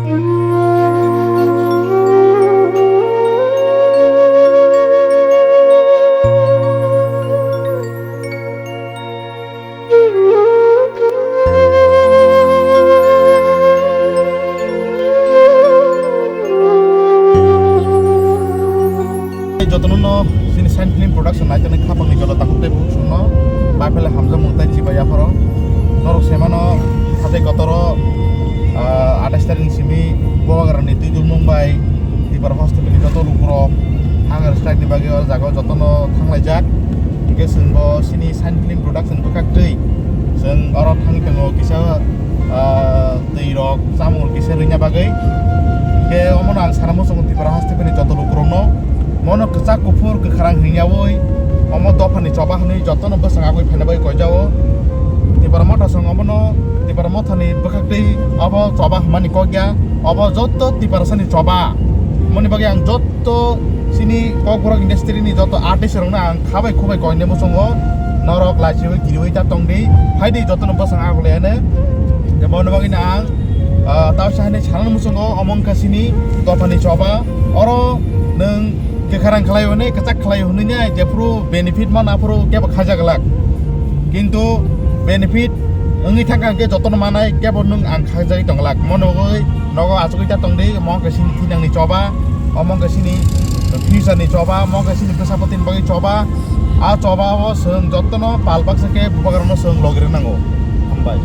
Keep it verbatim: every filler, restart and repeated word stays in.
Jotono no chini Shine Film Production naitani khapangni jora takhuk tei bukhuk songno bai phele hamjakmung tei chibai yapharo. Norok semano hatai kotoro, ah, atais tarikni simi Bubagrani twi dulmung bai Tipra Hospitalni joto lukurok hunger strike ni bagwi o jagao jotono thanglaijak. Hingke chwngbo chini Shine Film Production bwkhak twi chwng oro thangwi tongo kisa, ah, twi rok chamung rok kisa rwna bagwi. Hingke omono ang sana muchungo Tipra Hospitalni joto lukurokno mono kwchak kuphur kwkhrang hwnyaui omo dophani choba hwnwi jotono bwswng agwi phaina bagwi koijao. Tipra Motha song omono Tipra Mothani bwkhak twi obo choba hwnmani kok ya, obo joto Tiprasani choba. Moni bagwi ang joto chini Kokborok industry ni joto artist rokno ang khabai khubai koine muchungo norok lachiui kiriui ta tongdi, phaidi jotono bwswng agwi laiane. Bono bagwi ang, ah, tausa hwnwi sana muchungo omo wngkha chini dophani choba. Oro nwng kwkharang khlai hwnwi, kwchak khlai hwnwi nai, jephuru benefit man aphuru kebo khaja glak. Kintu benefit wngwi thangkha hwnkhe jotono manai kebo nwng ang khajagwi tong glak. Mono wngwi nogo achugwi ta tongdi, omo wngkha chini thinangni choba, omo wngkha chini future ni choba, omo wngkha chini bwsapotini bagwi choba. A choba o chwng jotono pal baksa khe bubagrano chwng logi rwnango. Hambai.